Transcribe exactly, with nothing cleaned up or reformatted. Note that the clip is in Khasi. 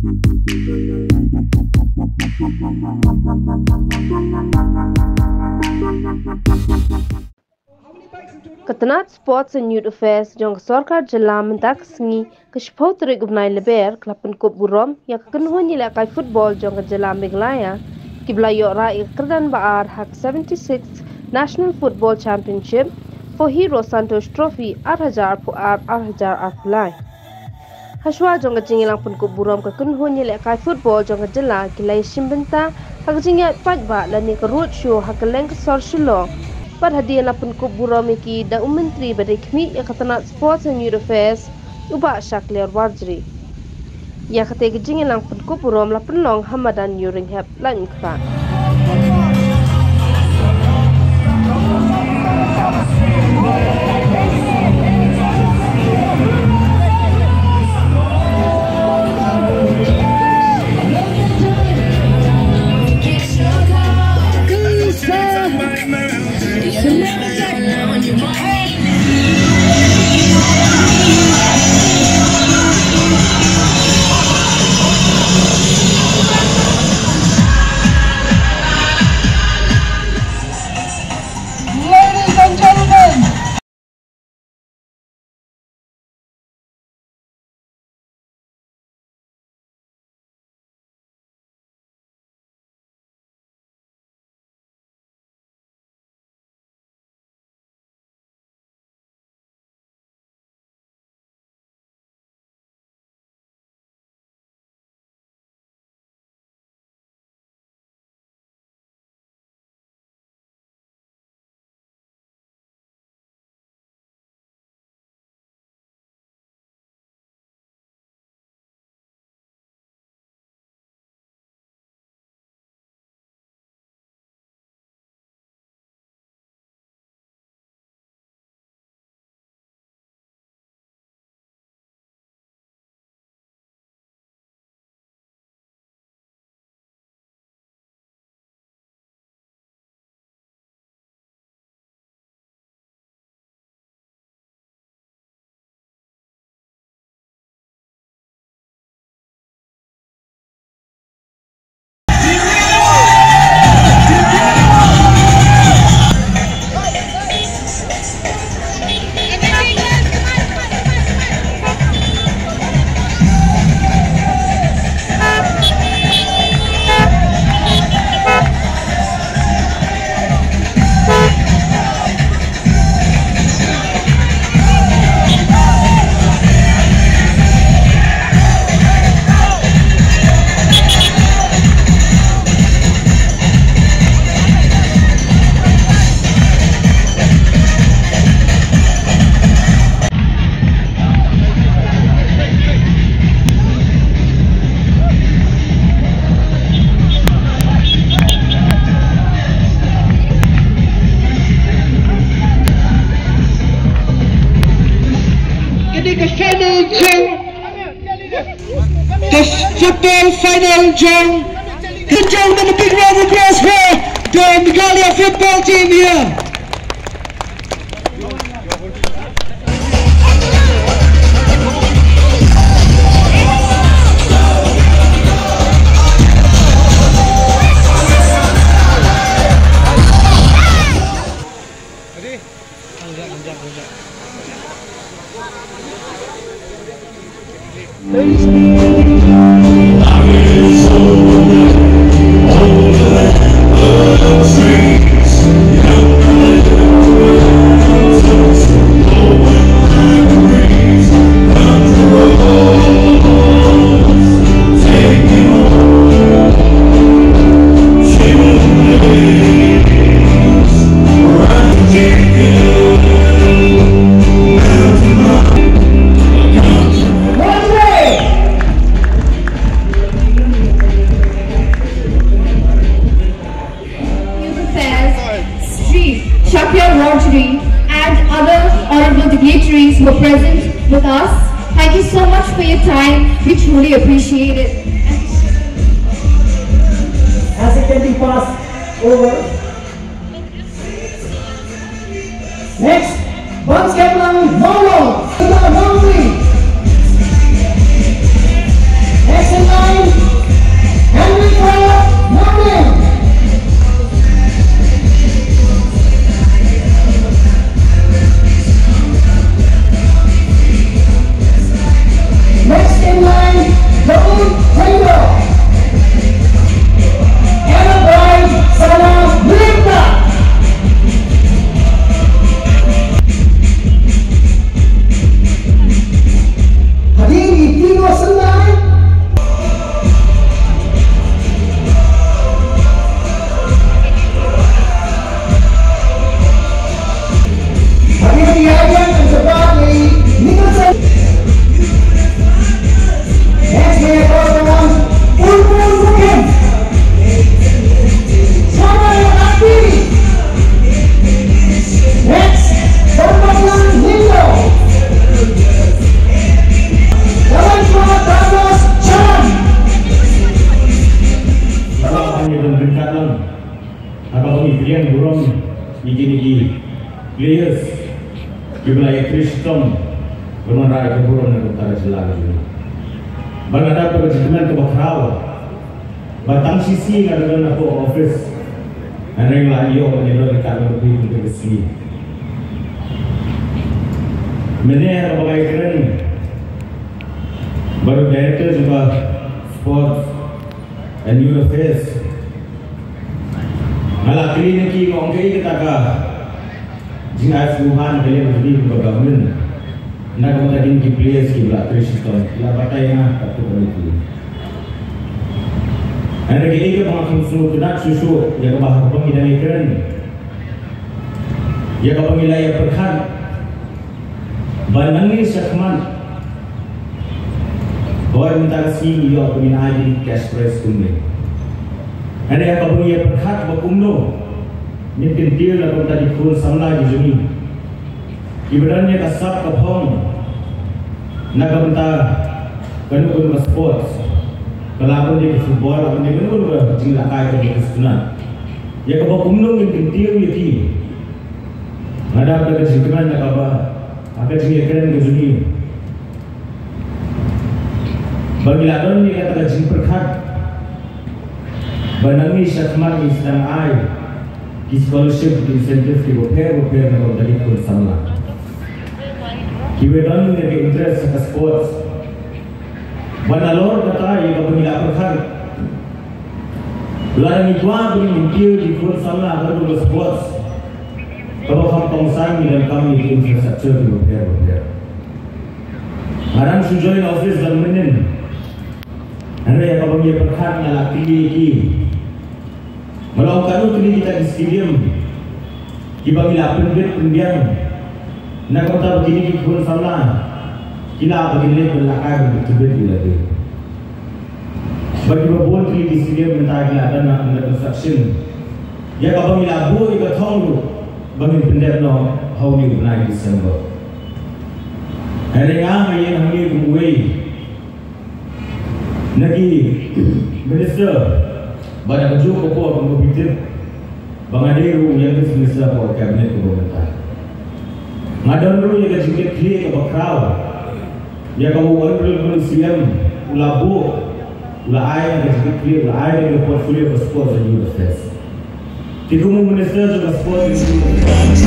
Ka tnat Sports and Youth Affairs jong ka sorkar jylla mynta ka sngi ka shiphew tarik u bnai Lber ka la pynkup burom ïa ka kynhun ïalehkai football jong ka jylla Meghalaya kiba la ïoh rah ïa ka kyrdan ba ar ha ka seventy-sixth National Football Championship for Hero Santosh Trophy ar hajar arphew ar, ar hajar arphew lai. Hashwa jong ka jingïalang pynkup burom ka kynhun ïalehkai football jong ka jylla ki la ïashim bynta ha ka jingïaid paidbah lane ka road show ha kylleng ka sor Shillong. Bad hadien la pynkup burom ïa ki da u Myntri ba dei khmih ïa ka tnat Sports and Youth Affairs, u Bah Shakliar Warjri. Ïa katei ka jingïalang pynkup burom la pynlong ha madan Ïewrynghep, Laitumkhrah. Ladies and gentlemen, Kane ka final jong, ka football final jong, ka jong, and a big round of applause for the Meghalaya football team here. Youth Affairs, Shri Shakya Rojri, and other honorable dignitaries who are present with us. Thank you so much for your time. We truly appreciate it. As it can be passed over. Next, Banskeplang Mawlong, Keplang Mawlong. Next in line, Ïa burom ïa kine ki players kiba la ïa trei shitom ban wanrah ïa ka burom na ka bynta ka jylla ka jong ngi. Bad nga dap ka jingkmen kaba khraw ba tang shisha nga don hapoh office. Hynrei nga la ïoh ban ïadon ryngkat bad phi kumta ka sngi. Mynne haba nga ïakren bad u director jong ka sports and youth affairs, nga la kylli na ki, nga ong kaei kata ka jingai sngewbha na ka liang jong ngi kum ka government na ka bynta kine ki players kiba la trei shitom, ki la batai ïa nga katto katne. Hynrei kaei kaba nga khlem sngewtynnat shuh shuh ïa kaba ha kaba ngi dang ïakren, ïa kaba ngi la ïa pyrkhat ba nangne shakhmat, hooid, mynta ka sngi ngi ïoh ba ngin ai ïa ki cash prize kumne. Hynrei ïa kaba ngi ïa pyrkhat ba kumno ngin kyntiew na ka bynta ki khun samla ki jong ngi kiba don ïa ka sap ka phong na ka bynta kano kano ka sports, ka lah ban dei ka football, lah ban dei kano kano ka jinglehkai kaba ki sngewtynnat. Ïa kaba kumno ngin kyntiew ïa ki. Nga dap da ka jingkmen na kaba ha ka jingïakren ka jong ngi ba ngi la don ïa kata ka jingpyrkhat ba nangne shakhmat ngin sdang ai ki scholarship, ki incentive kiba pher ba pher na ka bynta ki khun samla kiba don ïa ka interest ha ka sports. Bad nalor kata ïa kaba ngi la pyrkhat, lada ngi kwah ba ngin kyntiew ki khun samla ha ka sports, kaba kham kongsan ngi donkam ïa ki infrastructure kiba pher ba pher. Nga dang shu join office da mynnin. Hynrei ïa kaba ngi ïa pyrkhat nga la kylli ïa ki. Nga la ong katno kine kita ki stadium kiba ngi la pynbit pynbiang na ka bynta ba kine ki khun samla ki lah ba kin leit ban lehkai ban tbit ïa lade. Bad kiba bun kine ki stadium mynta ki la dang under construction. Ïa kaba ngi la buh ïa ka thong ruh ba ngin pyndep noh ha une u bnai December. Hynrei nga nga ïeng hangne kum uwei na ki minister, ba na kajuh ka por kumba phi tip ba nga dei ruh u youngest minister hapoh ka cabinet kaba mynta. Nga don ruh ïa ka jingkitkhlieh kaba khraw ïa kaba u honourable C M u la buh, u la ai ïa ka jingkitkhlieh, u la ai ïa ka portfolio ka sports and youth affairs. Te kum u minister jong ka sports and youth affairs,